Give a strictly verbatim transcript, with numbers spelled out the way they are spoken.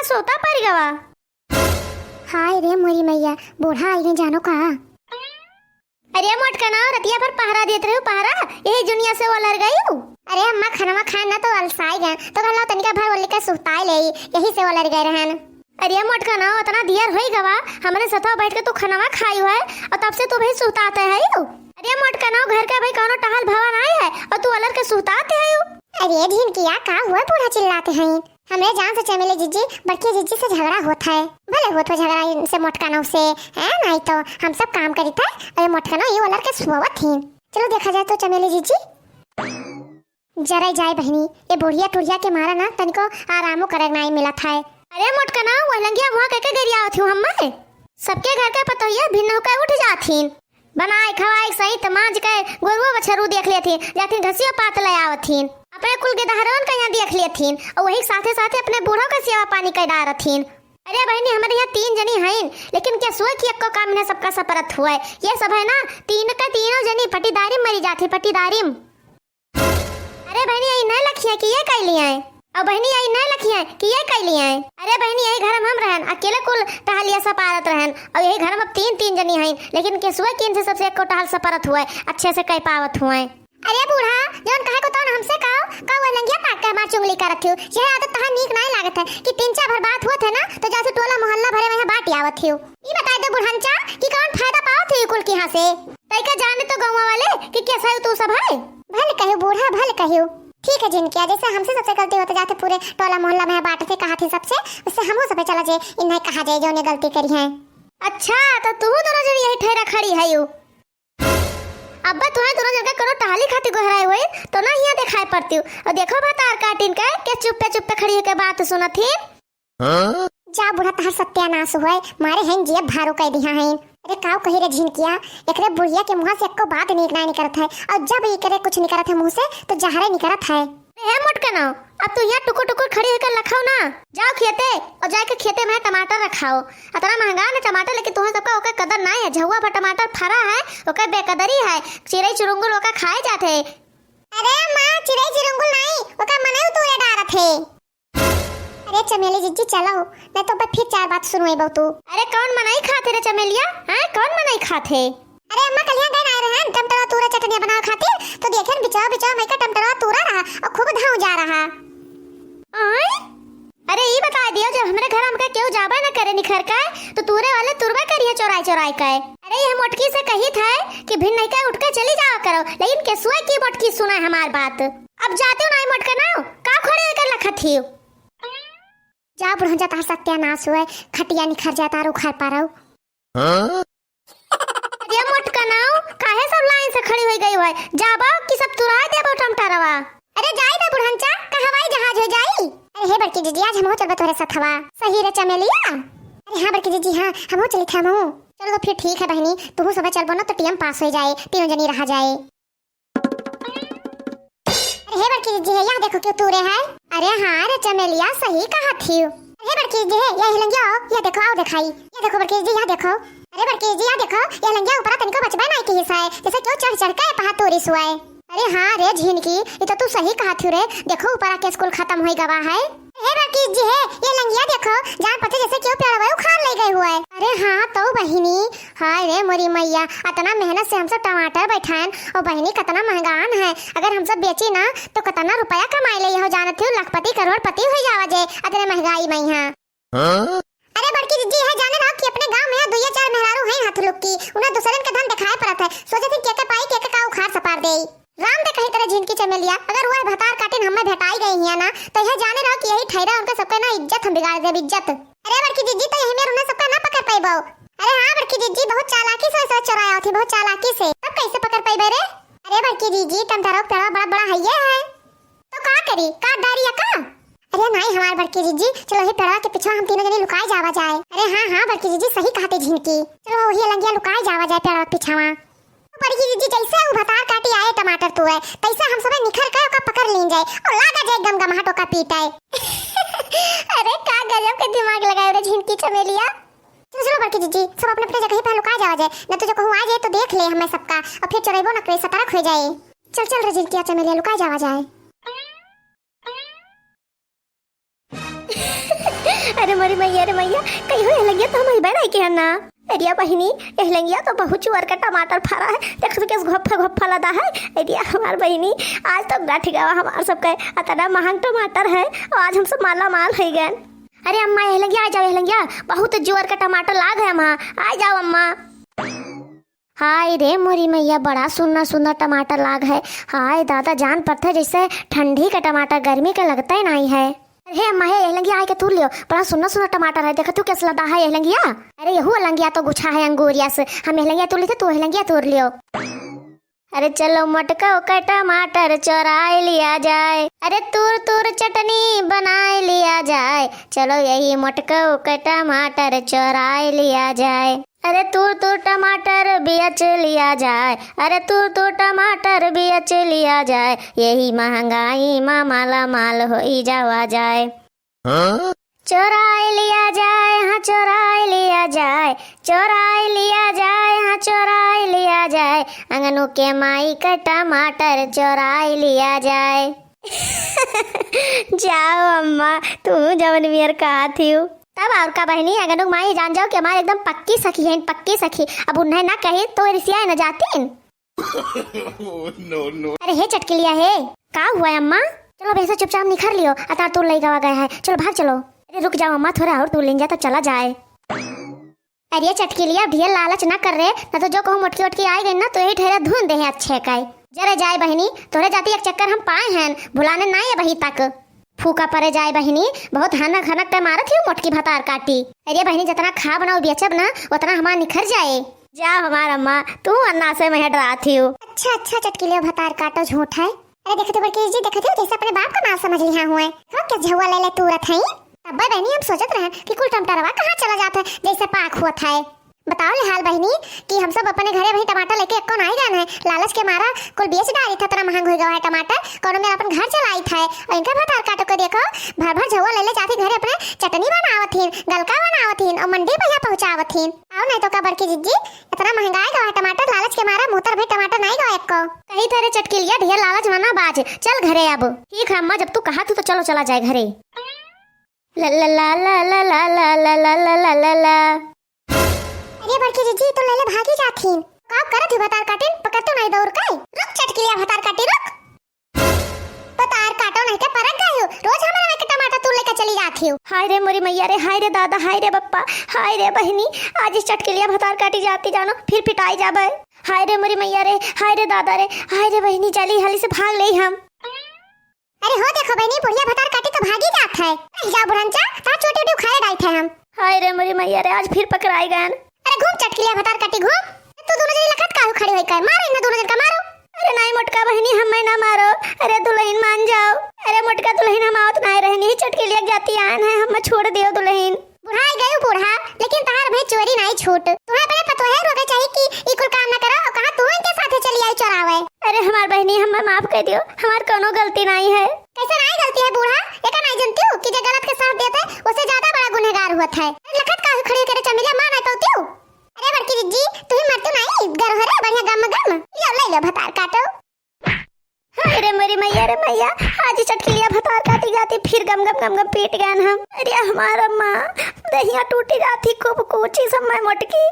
सोता परि गवा। हाय रे मोरी मैया, बूढ़ा आई है जानो का। अरे मोटकनौ, रतिया भर पहरा देत रह्यू पहरा, यही जुनिया से ओलर गयू। अरे अम्मा, खनवा खाए ना तो अलसाए गए, तो कहला तनिका भर ओलि के सुहताए लेई, यही से ओलर गए रहन। अरे मोटकनौ, अतना दियर होई गवा, हमरे सथवा बैठ के तू खनवा खायू है, और तब से तू भी सुहताते हयू। अरे मोटकनौ, घर का भाई कौनो टहल भवा नाई है, और तू ओलर के सुहताते हयू। अरे झिनकिया, का हुआ बूढ़ा चिल्लाते हैं? हमरे जान से चमेली जिज्जी, बड़की जिज्जी से झगड़ा होत है। भले होत हो झगड़ा इनसे मोटकनौ से, हैं? नाई तो हम सब काम करित है, अरे मोटकनौ ये ओलर के सोवत ही। चलो देखा जाए तो चमेली जिज्जी। जरे जाए बहिनी, ये बुढ़िया टुढ़िया के मारा ना तनिको आरामो करे नाई मिलत है। अरे मोटकनौ, वह लंगिया मुँह कह के गरियावत हूँ हम्मे। सबके घर के पतोहिया भिन्न होकर उठ जात हीन। बनाए खवाए सहित मांज के गोरुओ बछरू देख लेथिन, जाथिन घसियो पात ले आवथिन। अपने कुल गेदहरवन का यहाँ देख लेथिन और वही साथे साथे अपने बूढ़ो का सेवा पानी कर डारथिन। अरे बहिनी, हमरे यहाँ तीन जनी हईन, लेकिन केसुआ की एक्को काम न सबका सपरत हुए। ये सब है ना, तीन का तीनों जनी पटीदारी मरी जाती, पटीदारी। अरे बहिनी, यही नहीं लखिया कि ये कैली है। और बहिनी, यही नहीं लखिया कि ये कैली है। अरे बहिनी, यही घर में हम रहन, अकेले कुल टहलिया सपारत रहन। और यही घर में अब तीन, तीन जनी हईन, लेकिन केसुआ की इनसे सबसे एक्को टहल सपरत हुए, अच्छे से कह पावत हुए। अरे बूढ़ा, जौन कहे को तौन हमसे कहो, का वो लंगिया ताक के हमार चुंगली करत हो? यह आदत तहार नीक नाई लागत है कि तिनचा भर बात होत है ना, तो जासे टोला मोहल्ला भरे में बाँटि आवत हो। ई बताइ दे बुढ़नचा कि कौन फायदा पावत हो कुल की यहाँ से? तैका जाने तो गौवा वाले कि कैसा हो तू सब है। भल कहो बूढ़ा, भल कहो। ठीक है जिनकिया, जैसे हमसे सबसे गलती होते जाते पूरे टोला मोहल्ला में बाँटते कहा थी सबसे, उससे हमहू सबे चला जे इन्हें कहा जाए जो उन्हें गलती करी है। अच्छा, तो तू दोनों जनी यही ठहरा खड़ी है यू? अब्बा, तुहें दोनों जन के कोनो टहली खातिर गोहराए होई, तो ना हियाँ देखाए पड़ती। और देखो भतार काटिन के, के चुप्पे चुप्पे खड़ी होके बात सुनत ही। हाँ? जा बूढ़ा, तहार सत्यानाश हुए, मारे हैं जिया भारो कह दिहा हैं। अरे काऊ कही रे झिनकिया, एकरे बुढ़िया के मुँह से एको बात नीक नाई निकरत है, और जब एकरे कुछ निकरत है मुँह से, तो जहरे निकरत है। अरे हे मोटकनो, अब तू यहाँ टुकुर टुकुर खड़ी होकर लखाओ ना, जाओ खेते और जाके खेते में टमाटर रखाओ। अतना महंगा ना टमाटर, लेकिन तुम्हें सबका ओकर कदर ना है। झउआ भर टमाटर फरा है, ओकर बेकदरी है, चिरई चुरुंगुल ओकर खाए जात है। अरे माँ, चिरई चुरुंगुल नहीं, ओकर मनई उतूरे डारत है। अरे चमेली जिज्जी चलो, नहीं तो फिर चार बात सुनवाई तू। अरे कौन मनई खात है रे चमेलिया, हैं? कौन मनई खात है? अरे अम्मा, कलिया गए आए रहन टमटरवा तूरा चटनिया बनावे खातिर, तो देखेन बिचवा बिचवा मई का टमटरवा तूरा रहा और खूब धाऊ जा रहा। आय? अरे ई बता दियो, जब हमरे घर हमका केहू जाबे न करे निखर के, तो तूरे वाले तुरबे करिए चोराई चोराई के। अरे यह मोटकी से कही था कि भिन नहीं का उठ के चली जावा करो, लेकिन केसुआ की मोटकी सुना हमार बात। अब जाते हो नाई मोटका ना, का खड़े होकर लखत ही? जा बुढ़न जा, तहार सत्यानाश हुए, खटिया निखर जा, तार उखड़ पारौ। हाँ? अरे मोटकनौ, काहे सब लाइन से खड़ी होइ गई हुए? जाबो कि सब तुराई देबो टमटरवा? अरे जाई ना बुढ़नचा, का हवाई जहाज हो जाई? अरे हे बड़की जिज्जी, आज हमहू चलबो तोहरे सथवा। सही रे चमेलिया? अरे हाँ बड़की जिज्जी, हाँ, हमहू चली थे हमहू। चलो तो फिर ठीक है बहिनी, तुहू सुबह चलबो ना तो टीएम पास हो जाए, तीनों जनी रहा जाए। अरे हे बड़की जिज्जी है, यह देखो क्यों तूरे है। अरे हाँ रे चमेलिया, सही कहा थी। अरे हे बड़की जिज्जी है, यह लंगिया आओ, यह देखो, आओ दिखाई। यह देखो बड़की जिज्जी, यह देखो। अरे बड़की जिज्जी, यह देखो, यह लंगिया ऊपरा तनिको बचबे नहीं की हिस्सा है, जैसे क्यों चढ़ चढ़ के पहा तूरी सुआए। अरे हाँ रे झिनकी, ये तो तू सही कहा थी रे। देखो ऊपरा के स्कूल खत्म होई गवा है। हे बड़की जिज्जी है, ये लंगिया देखो, जान पते जैसे क्यों पेड़वा उखाड़ ले गए हुए। अरे हाँ तो बहिनी, हाय रे मोरी मैया, अतना मेहनत से हम सब टमाटर बैठाएन और बहिनी कतना महंगान है, अगर हम सब बेची ना तो कतना रुपया कमाई ले हो जानत हो, लखपति करोड़पति हो जावा जे अतने महंगाई में यहाँ। हाँ? अरे बड़की जिज्जी है, जाने रहो कि अपने गांव में दुइया चार मेहरारू हैं हथलुक्की, उन्हें दूसरन के धन दिखाए पड़त है, सोचे थे के के पाई के के का उखाड़ सपार देई। राम दे कही तरह झिनकी चमेलिया, अगर वह भतार काटिन हमें भेटाई गई हिया ना, तो यह जाने रहो कि यही ठहरा उनका सबका ना इज्जत हम बिगाड़ देब, इज्जत। अरे बड़की जिज्जी, तो यही मेर उन्हें सबका ना पकड़ पाइबो। अरे हाँ बड़की जिज्जी, बहुत चालाकी से, से चोराया थी, बहुत चालाकी से। तब कैसे पकड़ पाइबे रे? अरे बड़की जिज्जी, टमटरो पेड़वा बड़ा बड़ा है ये है, तो का करी, काट डारी या का? अरे नाई हमार बड़की जिज्जी, चलो यही पेड़वा के पिछवा हम तीनों जने लुकाए जावा जाए। अरे हाँ हाँ बड़की जिज्जी, सही कहते झिनकी, चलो वही लंगिया लुकाए जावा जाए पेड़वा के पिछवा। बड़की जिज्जी, जैसे उ भतार काटी आए टमाटर तू है, तैसे हम सबे निखर के ओका पकड़ लीन जाए और लागा जाए गमगमाहट ओका पीटाए। अरे का गजब के दिमाग लगाए रे झिनकी चमेलिया। चलो चलो बड़की जिज्जी, सब अपने अपने जगह पे लुका जावा जाए, न तो जो कहूँ आ जाए तो देख ले हमें सबका और फिर चोरेबो न करे, सतर्क हो जाए। चल चल रे झिनकिया चमेलिया, लुका जावा जाए। अरे मोरी मैया रे मैया, कहियो एहलंगिया तो हम अइबे नहीं किहन ना। अरिया बहिनी, एहलंगिया तो बहुत चुअर का टमाटर फरा है, देख तो कैसे घोप्फा घोप्फा लदा है। अरिया हमार बहिनी, आज तो गठ गवा हमार सबके, अतना महंग टमाटर है और आज हम सब माला माल होइ गए। अरे अम्मा एहलंगिया आ जाओ, एहलंगिया बहुत जोर का टमाटर लाग है अम्मा, आ जाओ अम्मा। हाय रे मोरी मैया, बड़ा सुन्ना सुन्ना टमाटर लाग है। हाय दादा, जान पड़त है जैसे ठंडी का टमाटर, गर्मी का लगता ही नहीं है। अरे अम्मा हे, एहलंगिया आए के तूर लियो, बड़ा सुन्ना सुन्ना टमाटर है, देखा तू कैसे लदा है एहलंगिया। अरे यहू अलंगिया तो गुछा है अंगूरिया से, हम एहलंगिया तूर लेते, तू एहलंगिया तूर लियो। अरे चलो मोटकऊ का टमाटर चोराए लिया जाए, अरे तूर तूर चटनी बनाए लिया जाए, चलो यही मोटकऊ का टमाटर चोराए लिया जाए। अरे तूर तूर टमाटर बेच लिया जाए, अरे तूर तूर टमाटर बेच लिया जाए, यही महंगाई मा माला माल होई जावा जाए। हाँ? चोराए लिया जाए, हाँ चोराए लिया जाए, चोराए लिया जाए, हाँ चोराए लिया जाए, अंगनू के माई का टमाटर चोराए लिया जाए। जाओ अम्मा, तू जवन मियर कहा थी। तब और का बहिनी, अंगनू के माई जान जाओ कि हमारे एकदम पक्की सखी है, पक्की सखी। अब उन्हें ना कही तो रिसिया न जातीन। Oh, no, no। अरे हे चटकिलिया हे, का हुआ है अम्मा? चलो भैंसा चुपचाप निखर लियो, अतार तूर लई गवा गया है, चलो भाग चलो। अरे रुक जाओ अम्मा, थोड़ा और तूर लेन जा तो चला जाए। अरे चटकिलिया, ढेर लालच ना कर रे, ना तो जो कहूँ मोटकी ओटकी आई गई ना तो यही ठेरा धुन दे है अच्छे का। जरे जाए बहिनी, तोरे जाती एक चक्कर हम पाए हैं, भुलाने ना ये बही तक। फूका परे जाए बहिनी, बहुत हनक हनक के मारत ही मोटकी भतार काटी। अरे बहिनी, जितना खा बनाओ बेचब ना, उतना हमार निखर जाए। जा हमार अम्मा, तू अन्ना से मैं डरात ही हूँ। अच्छा अच्छा चटकिलिया भतार काटो झूठ है। अरे देखते बड़की जी, देखते हो जैसे अपने बाप का माल समझ लिया हुए। हम क्या झुआ ले ले तूरत है? तब बहिनी हम सोचत रहे कि कुल टमटरवा कहाँ चला जात है, जैसे पाक हुआ था। बताओ ले हाल बहिनी कि हम सब अपने घरे वही टमाटर लेके एक्को नाई गए हैं, लालच के मारा कुल बेच डारी था, इतना महंग हो गया है टमाटर, कोनो में अपन घर चलाई था। और इनका भतार काटो के देखो, भर भर झुआ ले ले जाती घरे अपने चटनी बनावत ही, गलका बनावत ही और मंडी भैया पहुँचावत ही। आओ नहीं तो का बड़की जिज्जी, इतना महंगा है गवा टमाटर, लालच के मारा मुतर भी टमाटर नाई गवा एक्को। कही थे रे चटकिलिया, ढेर लालच मना बाज, चल घरे अब। ठीक है अम्मा, जब तू कहा तू तो चलो चला जाए घरे। ला ला ला ला ला ला ला ला ला ला ला ला। अरे बड़की जिज्जी, तो लेले भागी जाथिन। का करत ही भतार काटिन, पकड़ तो नहीं दौड़ के। रुक चटकिलिया भतार काटी, रुक। भतार काटो नहीं के परक गयो, रोज हमारे में के टमाटर तू लेके चली जाती हो। हाय रे मोरी मैया रे, हाय रे दादा, हाय रे बप्पा, हाय रे बहिनी, आज इस चटकिलिया भतार काटी जाती जानो, फिर पिटाई जाबे। हाय रे मोरी मैया रे, हाय रे दादा रे, हाय रे बहिनी, चली हाली से भाग ले हम। अरे हो देखो बहिनी, बुढ़िया भतार काटी तो भागी जात है। अरे जा बुढ़नचा, ता चोटी उटी उखाड़े डाई थे हम। हाय रे मोरी मैया रे, आज फिर पकड़ाई गए। अरे घूम चटकिलिया भतार काटी घूम। तू दोनों जनी लखत काहू खड़ी होई कर? मारो इन्हें दोनों जन का मारो। अरे नाई मोटका बहिनी, हमें ना मारो। अरे दुलहिन मान जाओ। अरे मोटका दुलहिन, हम आवत नाई रहनी, चटकिलिया जाती आन है, हमें छोड़ दियो दुलहिन। बुढ़ाई गयो बूढ़ा, लेकिन तहार भी चोरी नाई छूट। तुम्हें अपने पतोहे रोके चाहिए कि ई कुल काम ना करो, और कहाँ तू इनके साथे चली आई चोरावे। अरे हमार बहिनी, हमें माफ कर दियो, हमार कोनो गलती नाई है। कैसे नाई गलती है बूढ़ा? एका नाई जनती हूँ कि जे गलत के साथ देते, उससे ज्यादा बड़ा गुनहगार हुआ था। अरे लखत काहे खड़ी करे चमेलिया, मार नाई पौती हूँ। अरे बड़की जिज्जी, तू ही मरतू नाई, गरहरे बढ़िया गम गम। लो, ले लो भतार काटो। हाय रे मोरी मैया रे मैया, आज चटकिलिया भतार काटी जाती, फिर गम गम गम गम पीट गए हम। अरे हमार अम्मा, दहिया टूटी जाती, खूब कूची सब मैं मोटकी।